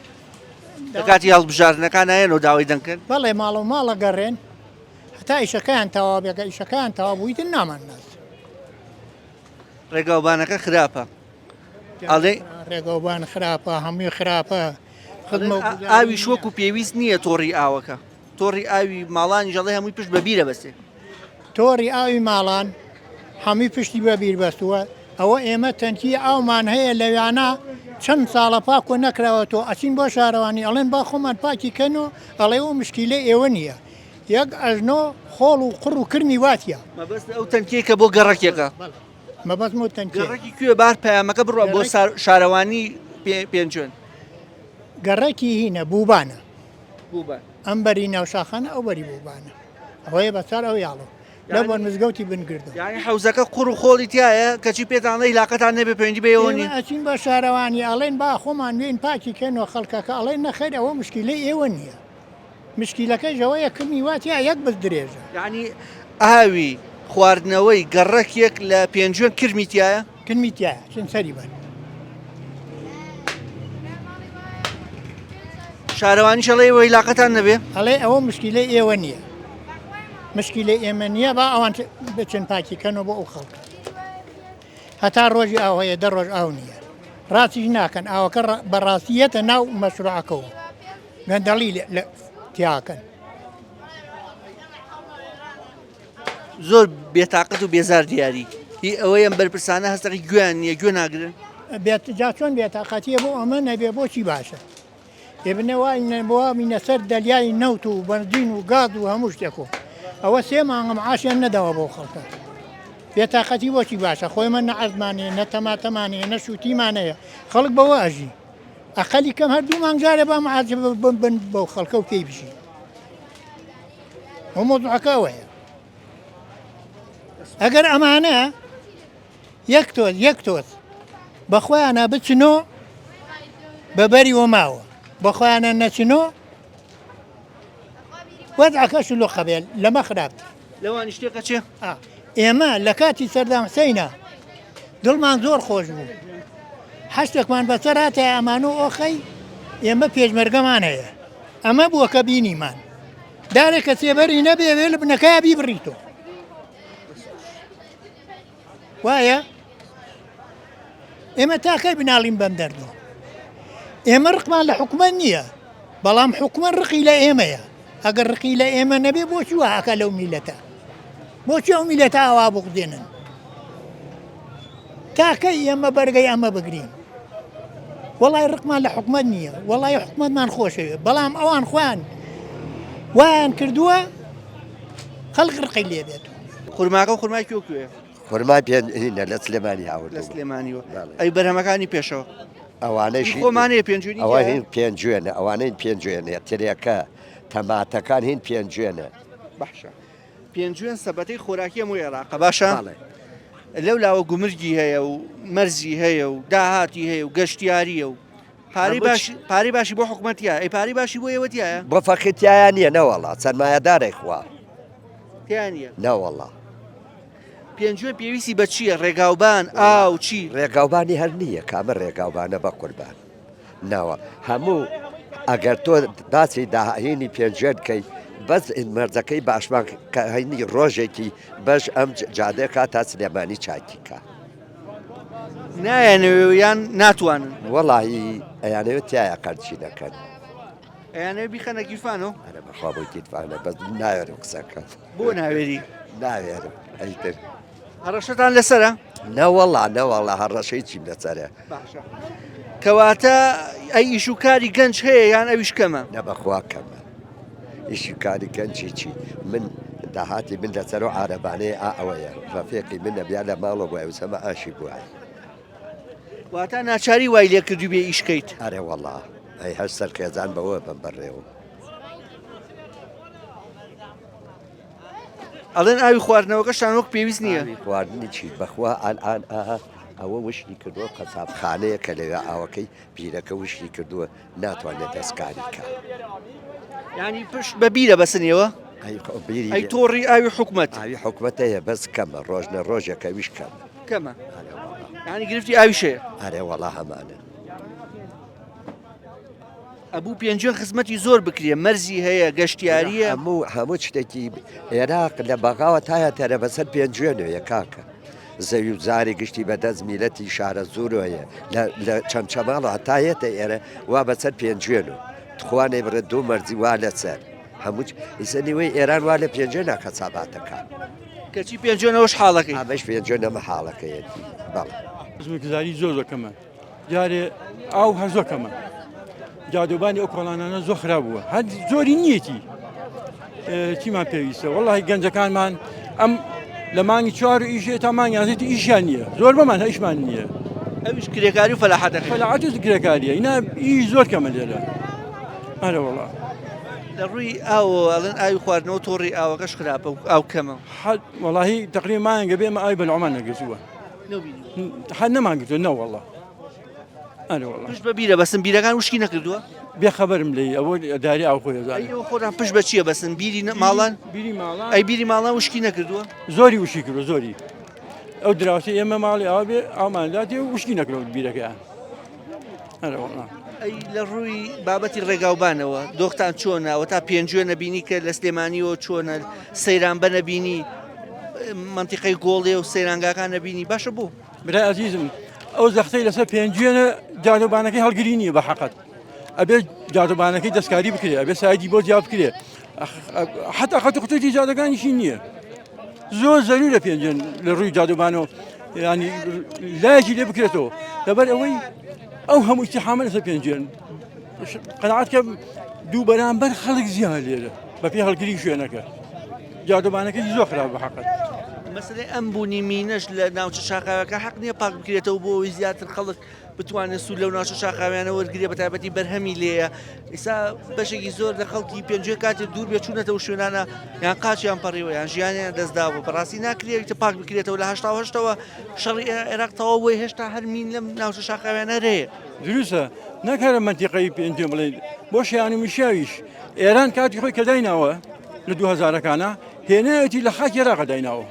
لە کاتی هەڵبژاردنەکان ئەیەنەوە داوای دەنگ کەن؟ بەڵێ ماڵ و ماڵ ئەگەڕێن هەتا ئیشەکەیان تەواو بێ گەر ئیشەکەیان تەواو بوو ئیتر نامان ناس. ڕێگاوبانەکە خراپە ئەڵێ ڕێگاوبان خراپە هەمووی خراپە خزمە ئاویش وەکو پێویست نییە تۆڕی ئاوەکە تۆڕی ئاوی ماڵانیش ئەڵێ هەمووی پشت بە بیرە بەستێ. تۆڕی ئاوی ماڵان هەمووی پشتی بە بیر بەستووە، ئەوە ئێمە تەنکی ئاومان هەیە لەویانە چەند ساڵە پاکۆ نەکراوەتەوە، ئەچین بۆ شارەوانی ئەڵێن با خۆمان پاکی کەن و ئەڵێ ئەو مشکیلەی ئێوە نییە، یەک ئەژنۆ خۆڵ و قوڕ و کرمی وا تیا. مەبەست ئەو تەنکیەی کە بۆ گەڕەکێکە. بەڵێ مەبەستم ئەو تەنکیەیە. گەڕەکی کوێ بار پەیامەکە بڕوا بۆ شارەوانی پێنجوێن. گەڕەکی هینە بووبانە. بووبان. ئەم بەری ناوشاخانە ئەو بەری بووبانە. ئەوەیە بەسەر ئەو یاڵۆ. لە بۆن مزگەوتی بن گردۆ. یانی حەوزەکە قوڕ و خۆڵی تیایە کەچی پێتان ئەڵێ هیلاقەتان نەبێ پەیوەندی بە ئێوە نیە. ئێمە ئەچین بە شارەوانی ئەڵێن با خۆمان بێین پاکی کەینەوە خەڵکەکە ئەڵێن نەخەیر ئەوە مشکیلەی ئێوە نیە. مشکیلەکەش ئەوەیە کرمی وا تیا یەک بز درێژە. یانی ئاوی خواردنەوەی گەڕەکێک لە پێنجوێن کرمی تیایە؟ کرمی تیایە چن سەری بەن. شارەوانیش ئەڵێ ئێوە ئیلاقەتان نەبێ؟ ئەڵێ ئەوە مشکیلەی ئێوە نییە. مشکیلەی ئێمە نییە با ئەوان بچن پاکی کەنەوە بۆ ئەو خەڵکە. هەتا ڕۆژی ئاو هەیە دە ڕۆژ ئاو نییە. ڕاستیش ناکەن ئاوەکە بەڕاستی یەتە ناو مەشروعەکەوە. گەندەڵی لە تیاکەن. زۆر بێتاقەت و بێزار دیاری هی ئەوەی ئەم بەرپرسانە هەستەکە گوێیان نییە گوێ ناگرن. بێت جا چۆن بێتاقەتیە بۆ ئەمە نەبێ بۆچی باشە ئێ بنەوای بۆ مینە سەر دەلیای نەوت و بەنزین و گاز و هەموو شتێک و ئەوە سێ مانگە معاشیان نەداوە بۆ خەڵکە بێتاقەتی بۆچی باشە خۆی من نە عەرزمان هەیە نە تەماتەمان هەیە نە شووتیمان هەیە خەڵک بەوە ئەژی ئەقەلی کەم هەر دوو مانگ جارێ با معاش بن بەو خەڵکە و پێی بژی و مۆزوعەکە ئەوەیە ئەگەر ئەمانە یەک تۆز یەک تۆز بە خۆیانە بچنۆ بە بەری وە ماوە بە خۆیانە نەچنۆ وەزعەکە شلوقە بێ لەمە خراپتر لەوانی شتێکە چێ ئێمە لە کاتی سەردام حسینە دڵمان زۆر خۆش بوو حەشتێکمان بەسەر هاتە ئەمان و ئۆخەی ئێمە پێشمەرگەمان هەیە ئەمە بووە کە بینیمان دارێک کە سێبەری نەبێ وێ لە بنەکەیا بیبڕیتەوە وایە ئێمە تاکەی بناڵین بەم دەردەوە ئێمە ڕقمان لە حکومەت نییە بەڵام حکومەت ڕقی لە ئێمەیە ئەگەر ڕقی لە ئێمە نەبێ بۆچی وا ئەکا لەو میلەتە بۆچی ئەو میلەتە ئاوا بغدێنن تاکەی ئێمە بەرگەی ئەمە بگرین وەڵای ڕقمان لە حکومەت نییە وەڵای حکومەتمان خۆشەوێ بەڵام ئەوان خۆیان وایان کردووە خەڵک ڕقی لێ بێت. خورماکە خورمای کوێ کوێ؟ خورمای پێ هینە لە سلێمانی هاوردوومە. لە سلێمانیوە. ئەی بەرهەمەکانی پێشەوە؟ ئەوانەیش هی خۆمانەیە پێنجوێنی ئەوە هین پێنجوێنە ئەوانەی پێنجوێنێ ترێکە تەماتەکان هین پێنجوێنە. باشە پێنجوێن سەبەتەی خۆراکی هەموو عێراقە باشە؟ لەو لاوە گومرگی هەیە و مەرزی هەیە و داهاتی هەیە و گەشتیاریە و پارەی باش پارەی باشی بۆ حکومەت تیایە ئەی پارەی باشی بۆ ئێوە تیایە؟ بۆ فەقیر تیایا نییە نەوەڵا سەرمایەدارەی خوا تیا نییە نەوەڵا. پێنجوێن پێویستی بە چییە ڕێگاوبان ئاو چی؟ ڕێگاوبانی هەر نییە کامە ڕێگاوبانە بەقوربان ناوە هەموو ئەگەر تۆ باسی داهینی پێنجوێن کەی بەس مەرجەکەی باشمان کە هەینی ڕۆژێکی بەش ئەم جادەکە تا سلێمانی چاکی کە. نایانەوێ و یان ناتوانن؟ وەڵاهی ئەیانەوێت تیایا قەرچی نەکەن. ئەیانەوێ بیخەنە گیرفانەوە؟ ئەرێ بەخوا بۆ گیرفانە بەس ناوێرم قسە بکەم. بۆ ناوێری؟ ناوێرم ئەیتر. هەڕەشەتان لەسەرە؟ نەوەڵا نەوەڵا هەڕەشەی چیم لەسەرە. باشە کەواتە ئەی ئیش و کاری گەنج هەیە یان ئەویش کەمە؟ نە بەخوا کەمە ئیش و کاری گەنجی چی من داهاتی من لەسەر و عارەبانەیە ئا ئەوەیە ڕەفیقی من نەبیا لە ماڵەوە بوایە وسە مەعاشی بوایە. واتە ناچاری وای لێ کردووی بێ ئیش کەیت؟ ئەرێ وەڵا ئەی هەر سەرخێزان بەوە بم بەڕێوە. ئەڵێن ئاوی خواردنەوەکەشتان وەک پێویست نییە. ئاوی خواردنی چی بەخوا ئەلئان ئاها ئەوە وشکی کردووە قەسابخانەیە کە لەوێ ئاوەکەی بیرەکە وشکی کردووە ناتوانێت دەستکاری کە. یانی پشت بە بیرە بەسن ئێوە؟ ئەی تۆڕی ئاوی حکومەت؟ ئاوی حکومەت هەیە بەس کەمە ڕۆژ لە ڕۆژێک ئەویش کەمە. کەمە یانی گرفتی ئاویش هەیە؟ ئەرێ وەڵا هەمانە. ئەبوو پێنجوێن خزمەتی زۆر بکرێ مەرزی هەیە گەشتیاریە. هەموو هەموو شتێکی عێراق لە بەغاوە تایە تەرە بەسەر پێنجوێنەوەیە کاکە زەوی و زاری گشتی بەدەست میلەتی شارە زورۆیە لە چەمچەماڵ هەتا یەتە ئێرە وا بەسەر پێنجوێن و تخوا نەیبڕێ دوو مەرزی وا لەسەر هەموو ئیسە نیوەی ئێران وا لە پێنجوێنە کەساباتەکە. کەچی پێنجوێنەوەش حاڵەکەی. ئەمەش پێنجوێنەمە حاڵەکەیەتی بەڵێ. خزمەتگوزاری زۆر زۆر کەمە. جارێ ئاو هەر زۆر کەمە جادۆبانی ئەو کۆڵانانە زۆر خراپ بووە هەر زۆری نیەتی چیمان پێویستە وەڵی گەنجەکانمان ئەم لە مانگی چوار و ئیشێ تا مانگیان ئیشیان نییە زۆر بەمان هەیشمان نییە ئەویش کرێکاری و فەلاحەتەکە فەلاحەت و کرێکاریە ئینا ئیش زۆر کەمە لێرە ئەرە وەڵا لە ڕووی ئاوەوە ئەڵێن ئاوی خواردنەوە تۆڕی ئاوەکەش خراپە و ئاو کەمە وەڵاهی تقریبا مانگە بێ ئێمە ئاوی بەلعمان نەگرتووە حەد نەمانگرتووە نەوەڵا ئەرێ وەڵا پشت بە بیرە بەسن بیرەکان وشکی نەکردووە بێ خەبەرم لێی ئەوە داری ئاو خۆی ئەزانێ ئەی ئێوە خۆتان پشت بە چییە بەسن بیری ماڵان بیری ماڵان ئەی بیری ماڵان وشکی نەکردووە زۆری وشکی کردووە زۆری ئەو دراوسێ ئێمە ماڵی ئاوا بێ ئاومان داتێ و وشکی نەکردووە بیرەکەیان ئەرێ وەڵا ئەی لە ڕووی بابەتی ڕێگاوبانەوە دۆختان چۆنە ئەوە تا پێنجوێ نەبینی کە لە سلێمانیەوە چۆنە سەیرانبە نەبینی مەنتیقەی گۆڵێ و سەیرانگاکان نەبینی باشە بۆ؟ برای ئازیزم ئەو زەختەی لەسەر پێنجوێنە جادوبانەکەی هەڵگری نییە بە حەقەت ئەبێ جادوبانەکەی دەستکاری بکرێ ئەبێ سایدی بۆ جیا بکرێ حتا خەت قوتێکی جادەکانیشی نییە زۆر زەرورە پێنجوێن لە ڕووی جادوبانەوە ینی لایەکی لێ بکرێتەوە لەبەر ئەوەی ئەو هەموو ئیتیحامە لەسەر پێنجوێن قەناعەت کە دوو بەرامبەر خەڵک زیان لێرە بەپێی هەڵگری شوێنەکە جادوبانەکەی زۆر خراپ بە حەقت. مەسەلەی ئەم بوونی مینەش لە ناوچە شاخاویەکان حەق نییە پاک بکرێتەوە بۆ ئەوەی زیاتر خەڵک بتوانێت سوود لەو ناوچە شاخاویانە وەرگێ بە تایبەتی بەرهەمی لێیە ئیسا بەشێکی زۆر لە خەڵکی پێنجوێ کاتێ دوور بێ چوونەتەوە شوێنانە یان قاچیان پەڕیوە یان ژیانیان دەستداوە بەڕاستی ناکرێت پاک بکرێتەوە لە هەشتاوهشتەوە شەڕی عێراق تەواو بووە هێشتا هەر مین لەم ناوچە شاخاویانە هەیە. دروستە نەک هەر مەنتیقەی پێنجوێن بڵێین بۆ شیان و میشیاویش ئێران کاتی خۆی کە دایناوە لە دوو هەزارەکانە هێنایەتی لە خاکی عێراقە دایناوە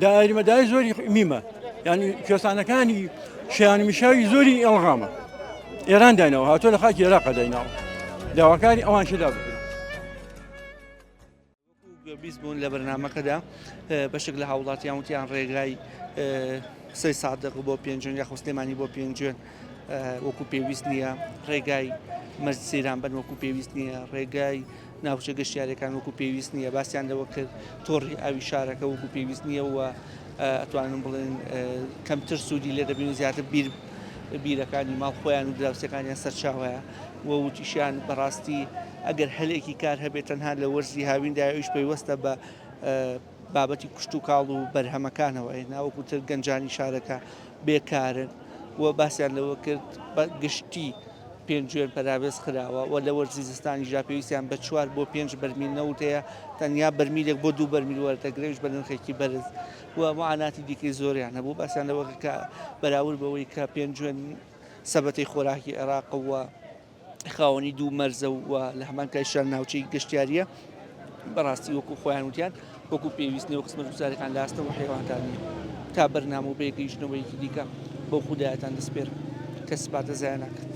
دایری مەدای زۆری میمە یعنی کوێستانەکانی شیان و میشاوی زۆری ئەڵغامە ئێران داینەوە هاتۆ لە خاکی عێراقە دایناوە داواکاری ئەوان شدا بکرێت. گوێبیست بوون لە بەرنامەکەدا بەشێک لە هاوڵاتیان وتیان ڕێگای سەی سادق بۆ پێنجوێن یاخود سلێمانی بۆ پێنجوێن وەکو پێویست نییە ڕێگای مەرج سەیران بن وەکو پێویست نییە ڕێگای ناوچە گەشتیارەکان وەکو پێویست نییە باسییان لەوە کرد تۆڕی ئاوی شارەکە وەکو پێویست نییە و ئەتوانن بڵێن کەمتر سوودی لێ دەبین و زیاتر بیر بیرەکانی ماڵ خۆیان و دراوسێکانیان سەرچاوەیە و وتیشیان بەڕاستی ئەگەر هەلێکی کار هەبێت تەنها لە وەرزی هاویندا ئەویش پەیوەستە بە بابەتی کشتوکاڵ و بەرهەمەکانەوە ناوەکو تر گەنجانی شارەکە بێکارن و باسیان لەوە کرد بە گشتی پێنجوێن پەراوێز خراوە و لە وەرزی زستانیشدا پێویستیان بە چوار بۆ پێنج بەرمیل نەوت هەیە تەنیا بەرمیلێک بۆ دوو بەرمیل وەردەگرێت بە نرخێکی بەرز و معاناتی دیکەی زۆریان هەبوو باسیان لەوە کرد کە بەراورد بەوەی کە پێنجوێن سەبەتەی خۆراکی عێراق و خاوەنی دوو مەرزە و لە هەمان کاتیشدا ناوچەی گەشتیاریە بەڕاستی وەکو خۆیان وتیان وەکو پێویست نیە و خزمەتگوزاریەکان لە ئاستەوە حیوانتان نییە تا بەرنامە و بەیەکگەیشتنەوەیەکی دیکە بەو خودایەتان دەسپێرم کە سپاتە زایە ناکات.